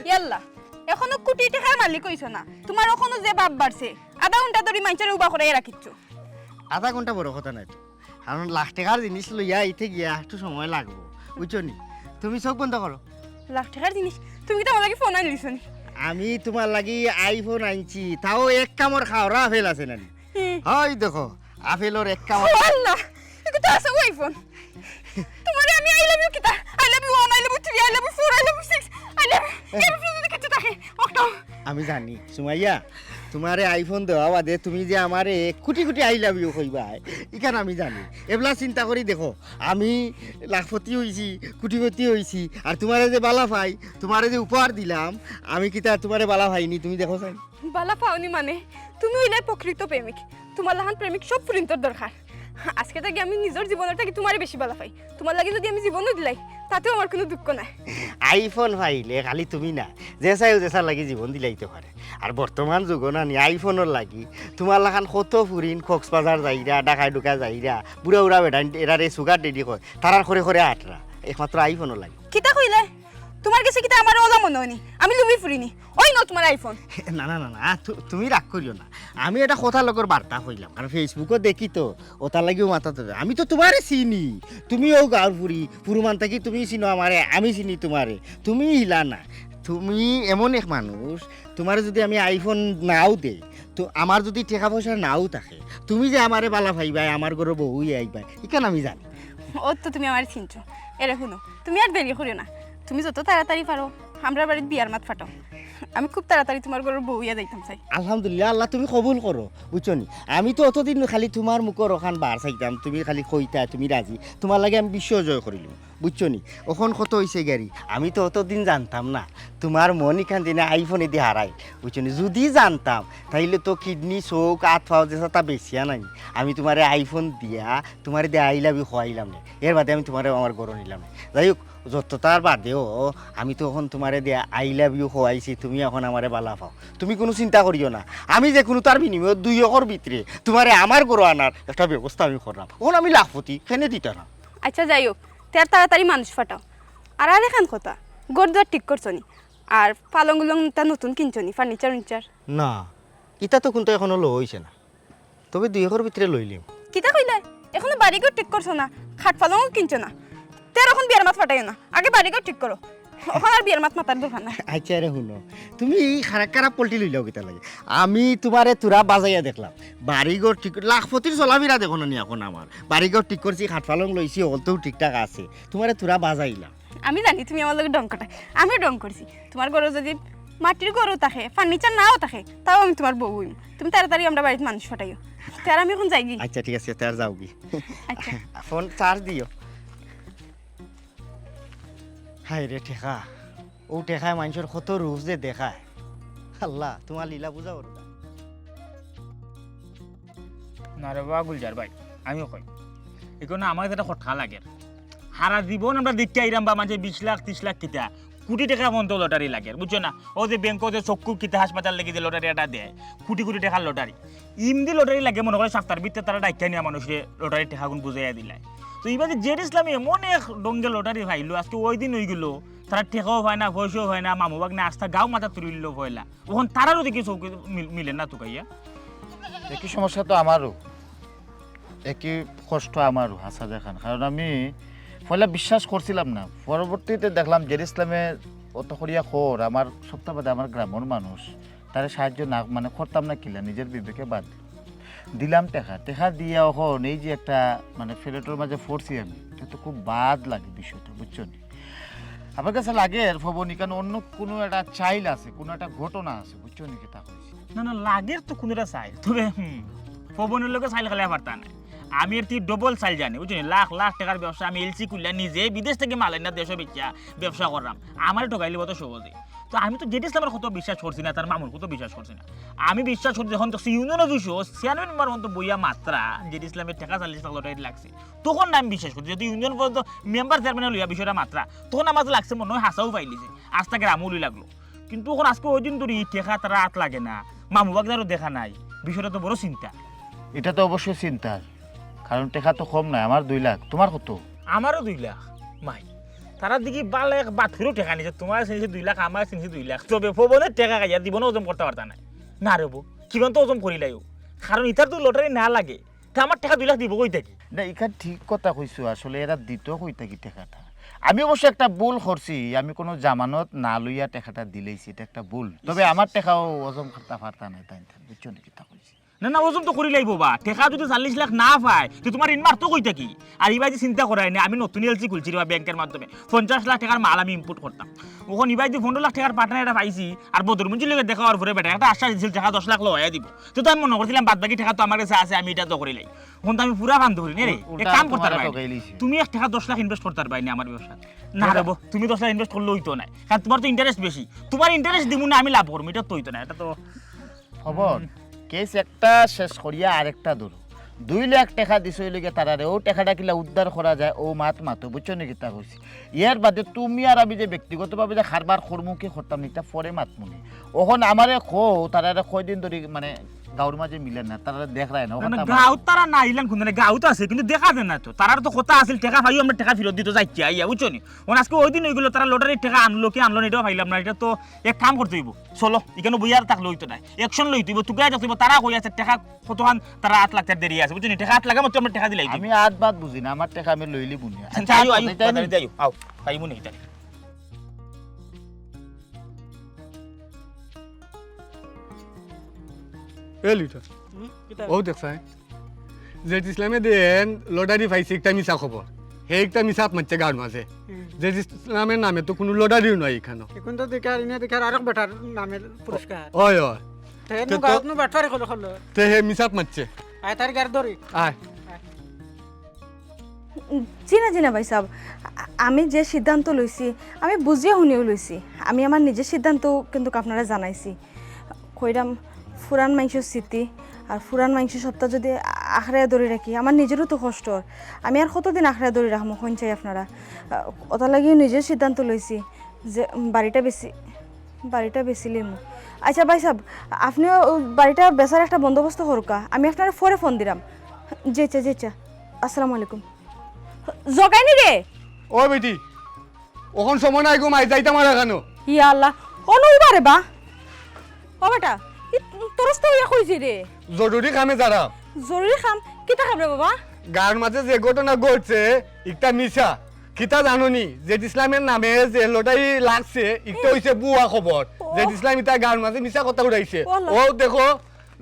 ইয়াল্লা, এখনো কোটি টেকার মালিক হইছো না, তোমার এখনো যে বাপ বাড়ছে, আধা ঘন্টা ধরি মাইনষরে উবা করাইয়া রাখিচ্ছ। আধা ঘন্টা বড় কথা নায় তো, কারণ লাখ টেকার জিনিস লইয়া আইতে গিয়া একটু সময় লাগবো, বুঝছো নি? তুমি চোখ বন্ধ করো। লাখ টেকার জিনিস? তুমি কিতা আমার লাগি ফোন আনিলিছো নি? আমি তোমার লাগি আইফোন আনছি, তাও এক কামড় খাওরা আপেল আছে নানি? হুম। হয় দেখো, আপেলর এক কামড়। ও আল্লাহ, এটা তো আছে আইফোন। তোমারে আমি I love you কিতা? I love you one, I love you three, I love you four, I love you six, I love you, এর উপরে যদি কিছু থাকে, ওটা। আমি জানি, সুমাইয়া, তোমারে আইফোন দেওয়া বাদে তুমি যে আমারে কোটি কোটি I love you কইবায়, ইখান আমি জানি। এবলা চিন্তা করি দেখো, আমি লাখপতি হইছি, কোটিপতি হইছি, আর তোমারে যে বালা পাই, তোমারে যে উপহার দিলাম, আমি কিতা তোমারে বালা পাইনি? তুমি দেখো চাই। বালা পাওনি মানে? তুমি হইলে প্রকৃত প্রেমিক। তোমার লাখান প্রেমিক সব ফুরিন্তর দরকার। আজকে থাকি আমি নিজর জীবনর থাকি তোমারে বেশি বালা পাই। তোমার লাগি যদি আমি জীবনও দিলাই, তাতেও আমার কোনো দুঃখ নাই। আইফোন পাইলে খালি তুমি না, যে চাইও যে চার লাগি জীবন দিলাইতে পারে। আর বর্তমান যুগো নানি আইফোনর লাগি তোমার লাখান কত ফুরিন কক্সবাজার যাইরা, ঢাকায় ঢুকা যাইরা, বুড়া বুড়া বেটাইন এরারে সুগার ডেডি কয়, তারার করে করে আটরা, একমাত্র আইফোনর লাগি। কিতা কইলে? তোমার গেছে কিতা আমার ওলা মনে হয়নি? আমি লুবি ফুরিনি। ওই নাও তোমার আইফোন। না, না, না, না, তু-, তুমি রাগ করিও না। আমি এটা কথা লগর বার্তা কইলাম, কারণ Facebook-ও দেখি তো, ওটার লাগিও মাথা ধরে। আমি তো তোমারে চিনি, তুমিও গাঁওর ফুরি, ফুরুমান থাকি তুমি চিনো আমারে, আমি চিনি তোমারে। তুমি হিলা না, তুমি এমন এক মানুষ, তোমারে যদি আমি আইফোন নাও দেই, তো আমার যদি টেকা পয়সা নাও থাকে, তুমি যে আমারে বালা পাইবায়, আমার ঘরো বউ অইয়া আইবায়, ইখান আমি জানি। ও তো তুমি আমারে চিনছো। এরে হুনো, তুমি আর দেরি করিও না। তুমি যত তাড়াতাড়ি পারো, আমরার বাড়িত বিয়ার মাত ফাটাও। আমি খুব তাড়াতাড়ি তোমার ঘরর বউ অইয়া যাইতাম চাই। আলহামদুলিল্লাহ, আল্লাহ তুমি কবুল করো, বুঝছো নি? আমি তো অতদিন খালি তোমার মুখর ওখান বার চাইতাম, তুমি খালি কইতা, তুমি রাজি। তোমার লাগি আমি বিশ্ব জয় করিলিমু, বুঝছো নি? অখন কত অইছে গাড়ি, আমি তো অতদিন জানতাম না তোমার মন ইখান দিনে আইফোনে দি হারাই, বুঝছো নি? যদি জানতাম, তাইলে তো কিডনি, চোখ, আত, পাও যে সাতা বেচিয়া নাই, আমি তোমারে আইফোন দিয়া তোমারে দে I love you কওয়াইলাম নে, এর বাদে আমি তোমারে আমার ঘরো নিলাম নে। যাই হোক, যততার বাদেও আমি তো অখন তোমারে দে I love you কওয়াইছি, তুমি অখন আমারে বালা পাও, তুমি কুনু চিন্তা করিও না। আমি যে কুনু তার বিনিময়ে দুই অখর ভিতরে তোমারে আমার ঘরো আনার একটা ব্যবস্থা আমি করলাম। অখন আমি লাখপতি, কেনে দিতা না? আচ্ছা, যাই হোক, তে আর তাড়াতাড়ি মানুষ ফাটাও। আর আরেকখান কথা, ঘর দুয়ার ঠিক করছো নি? আর পালং উলং তা নতুন কিনছো নি, ফার্নিচার উর্নিচার? না, ইতা তো কুনতা অখনো লওয়া অইছে না। তবে দুই অখর ভিতরে লইলিমু। কিতা কইলায়? অখনো বাড়িঘর ঠিক করছো না, খাট পালংও কিনছো না। তে আর অখন বিয়ার মাত ফাটাইও না, আগে বাড়িঘর ঠিক করো। অখন আর বিয়ার মাত মাতার দরকার নাই। আচ্ছা রে, হুনো, তুমি ই খারাপ খারাপ পল্টি লইলাও কিতা লাগে? আমি তুমারে থুড়া বাজাইয়া দেখলাম, বাড়িঘর ঠিক, লাখপতির চলাফিরা দেখো না নি অখন আমার? বাড়িঘর ঠিক করছি, খাট পালং লইছি, অকলতেউ ঠিকঠাক আছে, তুমারে থুড়া বাজাইলাম। আমি জানি তুমি আমার লগে ঢং করতায়, আমিও ঢং করছি। তুমার ঘরো যদি মাটির ঘরও থাকে, ফার্নিচার নাও থাকে, তাও আমি তুমার বউ অইমু। তুমি তাড়াতাড়ি আমরার বাড়িত মানুষ পাঠাইও। তে আর আমি অখন যাইগি। আচ্ছা, ঠিক আছে, তে আর যাওগি। আচ্ছা। ফোন চার্জ দিও। হায় রে টেকা, অউ টেকায় মানষর কত রূপ যে দেখায়। আল্লাহ, তুমার লীলা বুঝা বড়। না রে বা গুলজার ভাই, আমি কই, ইখানো আমার যেটা খটকা লাগের। হারা জীবন আমরা দেখিয়া আইরাম বা মানষে বিশ লাখ, ত্রিশ লাখ কিতা, কুটি টেকা পর্যন্ত লটারি লাগের, বুঝছো না? অউ যে ব্যাংকো যে চক্ষু কিতা হাসপাতাল লাগি যে লটারি এটা দেয়, কুটি কুটি টেকার লটারি। ইমদি লটারি লাগে মনে করে সাপ্তার ভিতরে তারা ডাকিয়া নিয়া মানষরে লটারির টেকাগুন বুঝাইয়া দিলায়। তো ইবাদি জেড ইসলামে এমন এক ঢঙ্গে লটারি পাইলো, আজকে অউ দিন অইগেলো, তারা টেকাও পায় না, পয়সাও পায় না, মামু ভাগ্নে আস্তা গাঁও মাথা তুলিলো পয়লা। অখন তারারও দেখি চউখে মিল-, মিলে না তুকাইয়া। একই সমস্যা তো আমারও, একই কষ্ট আমারও, হাছা দেখান। কারণ আমি পয়লা বিশ্বাস করছিলাম না, পরবর্তীতে দেখলাম জেড ইসলামে অত করিয়া খর, আমার সপ্তাহ বাদে আমার গ্রামর মানুষ, তারে সাহায্য না, মানে, করতাম না কিলা, নিজের বিবেকে বাদ দিলাম টেকা। টেকা দিয়া অখন এই যে একটা, মানে, ফেলেটর মাঝে পড়ছি আমি, ইটা তো খুব বাদ লাগে বিষয়টা, বুঝছো নি? আমার কাছে লাগের ফবন ইখান অন্য কুনু একটা চাইল আছে, কুনু একটা ঘটনা আছে, বুঝছো নি কিতা কইছি? না, না, লাগের তো কুনু একটা চাইল, তবে, হুম, ফবনর লগে চাইল খেলা পারতা না। আমি এর তি ডবল চাইল জানি, বুঝছো নি? লাখ লাখ টেকার ব্যবসা, আমি এলসি খুলিয়া নিজে বিদেশ থাকি মাল আনিয়া দেশো বেচিয়া ব্যবসা কররাম, আমারে ঠকাইলিবো অত সহজে। তো আমি তো জেড ইসলামর কত বিশ্বাস করছি না, তার মামুর কত বিশ্বাস করছি না। আমি বিশ্বাস করছি যখন দেখছি ইউনিয়ন অফিসো চেয়ারম্যান মেম্বার পর্যন্ত বইয়া মাতরা, জেড ইসলামে টেকা চল্লিশ লাখ লটারিত লাগছে, তখন না আমি বিশ্বাস করছি। যেহেতু ইউনিয়ন পর্যন্ত মেম্বার চেয়ারম্যানে লইয়া বিষয়টা মাতরা, তখন আমার লাগছে মনে অয় হাছাউ পাইলিছে, আস্তা গ্রামও লই লাগলো। কিন্তু অখন আজকে অউ দিন ধরি টেকা তারার আত লাগে না, মামু ভাগ্নারও দেখা নাই, বিষয়টা তো বড় চিন্তা। ইটা তো অবশ্যই চিন্তার, কারণ টেকা তো কম নায়, আমার দুই লাখ, তুমার কত? আমারও দুই লাখ। মাই, তারা দেখি বালা এক বাটুরও টেকা নিছে, তুমার চিনছে দুই লাখ, আমার চিনছে দুই লাখ, তবে ফবনের টেকা খাইয়া জীবনে হজম করতা পারতা নায়। না রে বো, কিমান তো হজম করিলাইও, কারণ ইতার তো লটারি না লাগে, তে আমার টেকা দুই লাখ দিবো কই থাকি? না, ইখান ঠিক কথা কইছো, আসলে এরা দিতো কই থাকি টেকাটা? আমি অবশ্য একটা ভুল করছি, আমি কুনু জামানত না লইয়া টেকাটা দিলাইছি, ইটা একটা ভুল। তবে আমার টেকাও হজম করতা পারতা নায় তাইন, বুঝছো নি কিতা কইছি? না, না, হজম তো করিলাইবো বা। টেকা যদি চল্লিশ লাখ না পায়, তে তুমার ঋণ মারতো কই থাকি? আর ইবাদি চিন্তা করায় না, আমি নতুন এলসি খুলছি রে বা ব্যাংকর মাধ্যমে। পঞ্চাশ লাখ টেকার মাল আমি ইম্পোর্ট করতাম। অখন ইবাদি পনরো লাখ টেকার পাঠান এটা পাইছি, আর বদরমুঞ্জির লগে দেখা অওয়ার পরে বেটায় একটা আশ্বাস দিছিল, টেকা দশ লাখ লওয়াইয়া দিবো। তে তো আমি মনো করছিলাম বাদ বাকি টেকা তো আমার কাছে আছে, আমি ইটা তো করিলাই। অখন তো আমি পুরা ফান্দো করি নি রে। উল্টা এক কাম করতায় পারবায় নি। তুমি এক টেকা দশ লাখ ইনভেস্ট করতায় পারবায় নি আমার ব্যবসাত। না রে বো, তুমি দশ লাখ ইনভেস্ট করলে অইতো নায়, কারণ তুমার তো ইন্টারেস্ট বেশি। তুমার ইন্টারেস্ট দিমু না আমি লাভ করমু, ইটা তো অইতো নায়, ইটা তো খবর, কেস একটা শেষ করিয়া আরেকটা ধরো। দুই লাখ টেকা দিছো অইলে গিয়া তারারে, অউ টেকাটা কিলা উদ্ধার করা যায়, অউ মাত মাতো, বুঝছো নি কিতা কইছি? এর বাদে তুমি আর আমি যে ব্যক্তিগতভাবে যে কারবার করমু কি করতাম না, ইটা পরে মাতমু নি। অখন আমারে কও, তারারে কয়দিন ধরি মানে গাঁওর মাঝে মিলে না, তারারে দেখরায় না, না, অখন না, তো আমার গাঁওত তারা না আইলান কুনদিন, গাঁওত আছে, কিন্তু দেখা যায় না তো। তারার তো কথা আছিল, টেকা পাইও আমরা টেকা ফিরত দিতো যাইতে আইয়া, বুঝছো নি? অখন আজকে অউ দিন অইগেলো, তারা লটারির টেকা আনলো কি আনলো না, ইটাও পাইলাম না। ইটা তো এক কাম করতে অইবো, চলো, ইখানো বইয়া আর থাকলে অইতো নায়, অ্যাকশন লইতে অইবো, তুকাইয়া যাইতে অইবো। তারা কই আছে টেকা কতখান তারা আত লাগতে দেরি আছে, বুঝছো নি? টেকা আত লাগা মাত্র আমরা টেকা দিলাই দিমু। আমি আত বাত বুঝি না, আমার টেকা আমি লইলিমু নি। আচ্ছা, আইও, আইও, আইও, তাড়াতাড়ি আইও, আও, পাইমু নি তাড়াতাড়ি। এ লিটন, হুম, কিতা? অউ দেখছায়, জেড ইসলামে দেন লটারি পাইছে, একটা মিছা খবর। হে একটা মিছা মাত মাতছে গাঁওর মাঝে। হুম। জেড ইসলামের নামে তো কুনু লটারিও নাই ইখানো। অখন তো দেখার, ইনে দেখার আরক বেটার নামে পুরস্কার। অয়, অয়। তে তে নু তো গাঁওত নু বাটপারি করলো, করলো। তে হে মিছা মাত মাতছে। আয়, তার গার ধরি। আয়। আয়। জি না, জি না ভাইসাব, আ-, আমি যে সিদ্ধান্ত লইছি, আমি বুঝিয়া হুনিয়াউ লইছি। আমি আমার নিজের সিদ্ধান্ত কিন্তু আপনারারে জানাইছি। কইরাম, ফুরান মানষর স্মৃতি আর ফুরান মানষর সত্তা যদি আ-, আখড়াইয়া ধরি রাখি, আমার নিজেরও তো কষ্ট অর। আমি আর কতদিন আখড়াইয়া ধরি রাখমু, কইন চাই আপনারা? আ, অতার লাগিউ নিজের সিদ্ধান্ত লইছি যে, উম, বাড়িটা বেচি, বাড়িটা বেচিলিমু। আচ্ছা ভাইসাব, আপনেও বাড়িটা বেচার একটা বন্দোবস্ত করউক্কা, আমি আপনারে পরে ফোন দিরাম। জি আচ্ছা, জি আচ্ছা, আসসালামু আলাইকুম। জগাইনি রে। ও বেটি, অখন সময় নাই গো মাই, যাইতাম আর এখানো। ইয়া আল্লাহ, অনো উবা রে বা। ও বেটা, ই তরস্ত অইয়া কই যাইরে? জরুরি কামে যারাম। জরুরি কাম? কিতা কাম রে বাবা? গাঁওর মাঝে যে ঘটনা ঘটছে, ইটা মিছা। কিতা জানো নি, জেড ইসলামের নামে যে লটারি লাগছে, ইটা অইছে ভুয়া খবর। ও। জেড ইসলাম ইতা গাঁওর মাঝে মিছা কথা উড়াইছে। ও আল্লাহ। ও দেখো,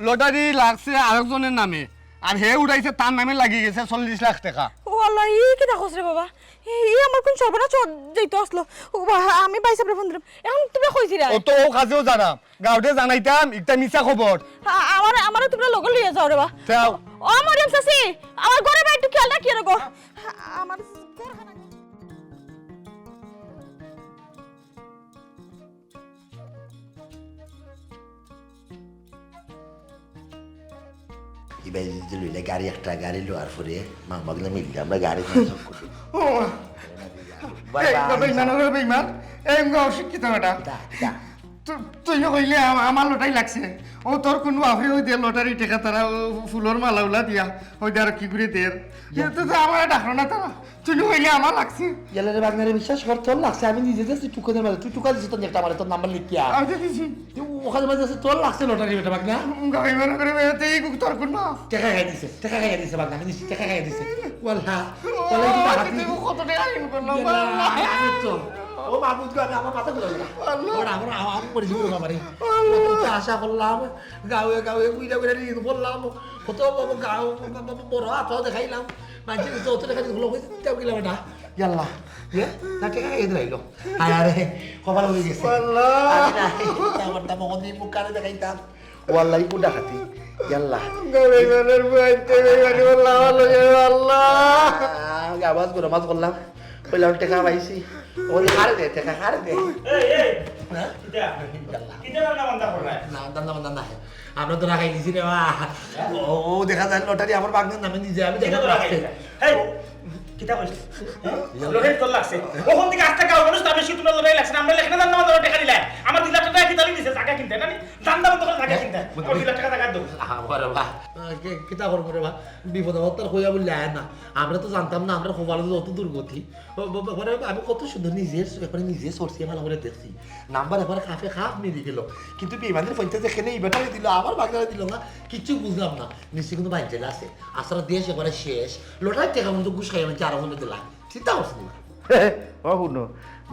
লটারি লাগছে আরেকজনের নামে, আর হে উড়াইছে, তার নামে লাগি গেছে চল্লিশ লাখ টাকা। ও আল্লাহ, ই কিতা কস রে বাবা? ই, ই আমার কোন সর্বনাশ অ-, যাইতো আসলো। ও বা, আমি ভাইসাবরে ফোন দিলাম। এখন তুমি কই যাইরায়? ও তো ও কাজেও জানা, গাঁওরে জানাইতাম, ইটা মিছা খবর। আ-, আমার, আমারে তোমরা লগে লইয়া যাও রে বা। যাও। ও মরিয়ম চাচি, আমার ঘরে বা একটু খেয়াল রাখিও রে গো। আমার ঘর খানা ইবাই যদি লইলে গাড়ি একটা, গাড়ি লওয়ার পরে মামা গুলো মিললে আমরা গাড়ি ও মা। এই বেইমান, ওরে বেইমান। এই মুখা অশিক্ষিত বেটা। তু-, তুই না কইলে আম-, আমার লটারি লাগছে। ও তোর কোন বাপরে ওই দে লটারি টেকা তারা ও ফুলর মালা উলা দিয়া ওই দে আর কি করে দের। তো, তো আমার ডাকলো না তারা। তুই না কইলে আমার লাগছে। ইয়ালে রে বাগনারে বিশ্বাস কর, তোর লাগছে। আমি নিজে যাচ্ছি টুকানের মাঝে, তুই টুকা দিছিস তোর একটা মারে তোর নাম্বার লিখিয়া। আমি তো দিছি। তুই ওখানে মাঝে আছে, তোর লাগছে লটারি বেটা বাগনা। মুখা বেইমান করে বেরোতে এই তোর কোন বাপ? টেকা খাই দিছে, টেকা খাই দিছে বাগনা, আমি নিছি, টেকা খাই দিছে। ওয়াল্লাহ, ও, ওয়াল্লাহ, তুই আরে, বাগনা। তুই কত টাকা ঋণ করলাম, ইয়াল্লাহ, বাবা? আমি তো, ও মাহবুদ গো, আমি আমার মাথা খুলে দিলাম। আল্লাহ। ওরা আমার, আমার, আমার পরিচিত বাবা রে। আল্লাহ। কত আশা করলাম, গাঁওয়ে গাঁওয়ে ঘুরে ঘুরে ঋণ করলাম, কত বড় গাঁও, বড় আতো দেখাইলাম, মাঝে যত টাকা দিল, হলো, হয়েছে, তেও গেলাম এটা। ইয়াল্লাহ, ইয়ে, না, টেকা খাই দিলাইলো। আরে, আরে, কপাল হয়ে গেছে। আল্লাহ। আমি না, এই চিন্তা করতাম, ওখান দিয়ে মুখ কানে দেখাইতাম। ওয়াল্লাহ, এই কোনটা খাতি? ইয়াল্লাহ। বেইমানের বুয়াইতে বেইমানি বললাম, আল্লাহ, আল্লাহ। আহ, আওয়াজ করে মাছ করলাম। কইলাম, টেকা পাইছি। ওই, আরে দে, টেকা, আরে দে। এই, এই, হ্যাঁ? কিতা? ইয়াল্লাহ। কিতা রান্না বান্না করলায়? না, রান্না বান্না না। আমরা তো রাখাই দিছি রে বা। ও, ও দেখা যায় লটারি আমার বাগনার নামে নিজে, আমি কিতা দেখা তো রাখাই পাচ্ছি। দিলায়? এই, কিতা কইছ? লটারি তোর লাগছে। ওখান থেকে আস্তে গাঁও মানুষ তাবে শুধু লটারি লাগছে না। আমরা লেখনা জানতাম, আমরা টেকা দিলাম। আমার দুই লাখ টাকা কিতা নিছে জায়গা কিনতে, না নি? জানতাম তো জায়গা কিনতে। আমার দুই লাখ টাকা জায়গা দাও। আ, বাবা। আ, কি-, কিতা করবো রে বা? বিপদ আপদ তার কইয়া বললে আয় না। আমরা তো জানতাম না, আমরা খোবালো অত দুর্গতি। ও, ব-, ব-, মানে আমি কত সুন্দর নিজের চোখে নিজে চড়ছি, ভালো করে দেখছি। নাম্বার এবার খাপে খাপ মিলি গেল। কিন্তু বেইমানের পঞ্চায়েত যেখানে এই বেটারে দিল, আমার বাগনারে দিল না, কিচ্ছু বুঝলাম না। নিশ্চয় কিন্তু বাঞ্চেলা আছে। আসলে দেশ এবারে শেষ। লটারি টেকা মতো ঘুষ খাইয়া মানে আরো মনে দিলাম। চিন্তা করছি না। ও হুনো,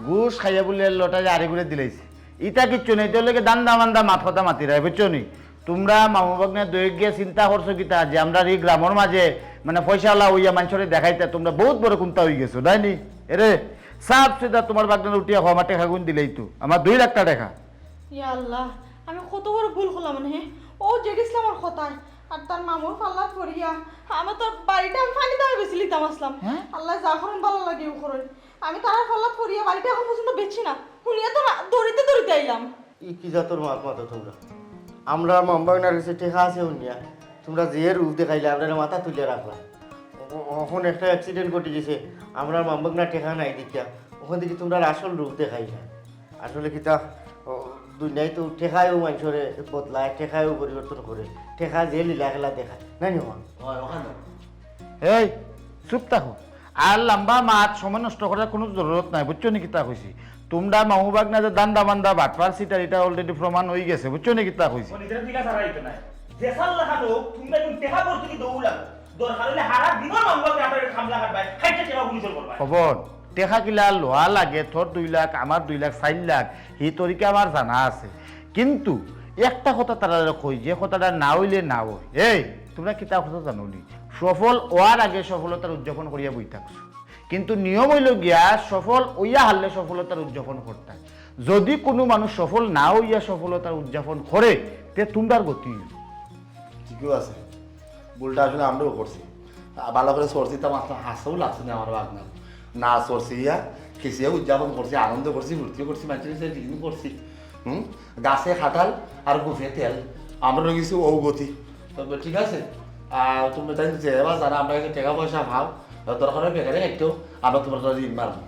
ঘুষ খাইয়া বলে লটারি আরে করে দিলাইছি। ইতা কিচ্ছু নেই, তোর লগে দান্দা মান্দা মাত কথা মাতি রায়, বুঝছো নি? তোমরা মামু বাগনা দয়ে গিয়া চিন্তা করছো কিতা যে আমরা এই গ্রামর মাঝে মানে পয়সাওয়ালা হইয়া মানুষরে দেখাইতা, তোমরা বহুত বড় কুন্তা হয়ে গেছো, তাই নি? এরে, সাফ সিধা তোমার বাগনার উঠিয়া হওয়া আমার টেকা গুণ দিলেই তো, আমার দুই লাখ টা টেকা। ইয়া আল্লাহ, আমি কত বড় ভুল করলাম হে। ও জেড ইসলামর কথায় আর তার মামুর পাল্লাত পড়িয়া আমার তো বাড়িটা আমি পানি দামে বেশি লিতাম আসলাম। আল্লাহ যা করুন ভালো লাগে ও করুন। আমি তার পাল্লাত পড়িয়া বাড়িটা এখন পর্যন্ত বেচছি না। হুনিয়া তো না-, দৌড়িতে দৌড়িতে আইলাম। ই কি জাতর মাত মাতো তোমরা? আমরা মামবাগনার কাছে টেকা আছে হুনিয়া তোমরা যে রূপ দেখাইলে আমরা মাথা তুলে রাখলাম। অ-, অখন একটা অ্যাক্সিডেন্ট ঘটে গেছে, আমরা মামবাগনা টেকা নাই দেখিয়া ওখান থেকে তোমরা আসল রূপ দেখাইলা। আসলে কিতা, ও, দুনিয়ায় তো টেকায়ও মানুষরে বদলায়, টেকায়ও পরিবর্তন করে, টেকা যে লীলা খেলা দেখায়, নাই নি ওখান? এই, চুপ থাকো। আর লম্বা মাত সময় নষ্ট করার কোনো জরুরত নাই, বুঝছো নি কিতা কইছি? তোমরা মামু বাগনা যে দান্দা মান্দা বাটপার সিটার, এটা অলরেডি প্রমাণ হয়ে গেছে, বুঝছো নি কিতা কইছি? নিজের দিলা ছাড়া হইতো না। যে সাল লাখানো, তুমি একদম টেকা পড়তে কি দৌড় লাগো। দরকার হলে হারা দিনও মামলা করে আপনার খামলা কাটবায়, খাইতে টেকা পুলিশের করবায়। খবর, টেকা কিলা লওয়া লাগে, তোর দুই লাখ, আমার দুই লাখ, চার লাখ, এই তরিকা আমার জানা আছে। কিন্তু একটা কথা তারা কই, যে কথাটা না হইলে না হয়। এই, তোমরা কিতা কথা জানো নি? সফল হওয়ার আগে সফলতার উদযাপন করিয়া বই থাকছো। কিন্তু নিয়ম হইল গিয়া সফল হইয়া হারলে সফলতার উদযাপন করতাম। যদি কোনো মানুষ সফল না হইয়া সফলতার উদযাপন করে, তে তোমরার গতি হইল। ঠিকও আছে, ভুলটা আসলে আমরাও করছি। আ, ভালো করে চড়ছি, তা মাত্র হাসাও লাগছে না আমার বাগনা। না চড়ছি ইয়া, খেসিয়া উদযাপন করছি, আনন্দ করছি, ফুর্তি করছি, মানুষের সাথে টিফিন করছি। হুম, গাছে খাটাল আর গুফে তেল, আমরা রয়ে গেছি ও গতি। তবে ঠিক আছে, আর তুমি তাই যে এবার যারা আমরা কাছে টাকা পয়সা পাও, দরকার হয় বেকারে একটু আমরা তোমার কাছে ঋণ মারবো।